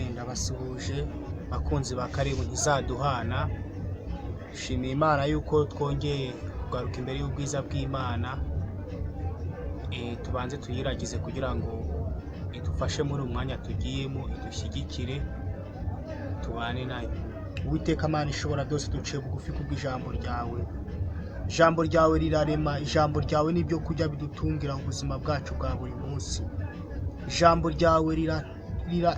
Ndabasuhuje bakunzi ba Karibu Ntizaduhana, nshimiye Imana yuko twongeye kugaruka imbere y'ubwiza bw'Imana, tubanze tuyiragize kugira ngo idufashe muri uyu mwanya tugiyemo, idushyigikire, tubane nayo. Uwiteka Mana ishobora byose, duciye bugufi kubw'ijambo ryawe. Ijambo ryawe rirarema, ijambo ryawe ni ibyo kurya bidutungira ubuzima bwacu bwa buri munsi. Ijambo ryawe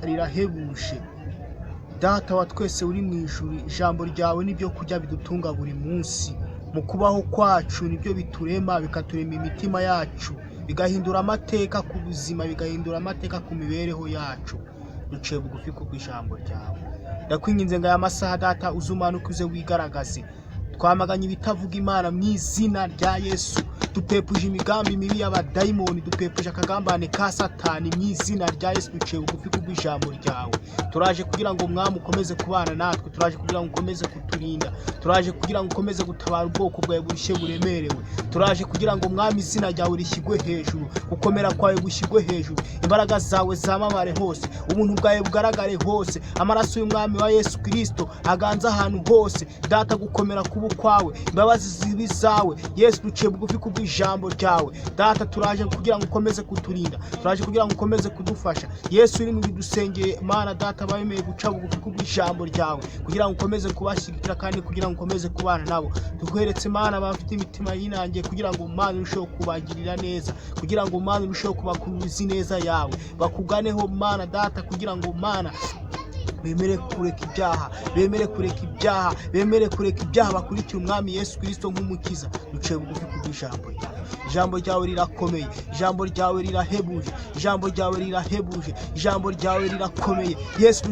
rirahebuje. Data wa twese uri mu ijuru, ijambo ryawe ni ibyo kurya bidutunga buri munsi. Mu kubaho kwacu nibyo biturema, bikaturema imitima yacu, bigahindura amateka ku buzima, bigahindura amateka ku mibereho yacu. Duciye bugufi kubw'ijambo ryawe. Ndakwinginze ngo aya masaha, Data, uze umanuke, uze wigaragaze. Twamaganye ibitavuga Imana mu izina rya Yesu. Dupepuje imigambi mibi y'abadayimoni, dupepuje akagambane ka Satani mu izina rya Yesu. Duciye bugufi kubw'ijambo ryawe. Turaje kugira ngo, Mwami, ukomeze kubana natwe. Turaje kugira ngo ukomeze kuturinda. Turaje kugira ngo ukomeze gutabara ubwoko bwawe burushye, buremerewe. Turaje kugira ngo, Mwami, izina ryawe rishyirwe hejuru, gukomera kwawe gushyirwe hejuru, imbaraga zawe zamamare hose, ubuntu bwawe bugaragare hose, amaraso y'Umwami wa Yesu Kirisito aganze ahantu hose. Data, gukomera kuba kwawe, imbabazi zibe izawe. Yesu, duciye bugufi kubw'ijambo ryawe. Data, turaje kugira ngo ukomeze kuturinda, turaje kugira ngo ukomeze kudufasha. Yesu uri mu bidusengeye, Mana Data, bemeye guca bugufi kubw'ijambo ryawe kugira ngo ukomeze kubashyigikira kandi kugira ngo ukomeze kubana nabo. Tuguheretse, Mana, bafite imitima yinangiye, kugira ngo, Mana, urusheho kubagirira neza, kugira ngo, Mana, urusheho kubakuruza ineza yawe, bakuganeho, Mana Data, kugira ngo, Mana, bemere kureka ibyaha, bemere kureka ibyaha, bemere kureka ibyaha, bakurikire Umwami Yesu Kirisito nk'Umukiza. Duciye bugufi kubw'ijambo ryawe. Ijambo ryawe rirakomeye, ijambo ryawe rirahebuje, ijambo ryawe rirahebuje, ijambo ryawe rirakomeye, Yesu.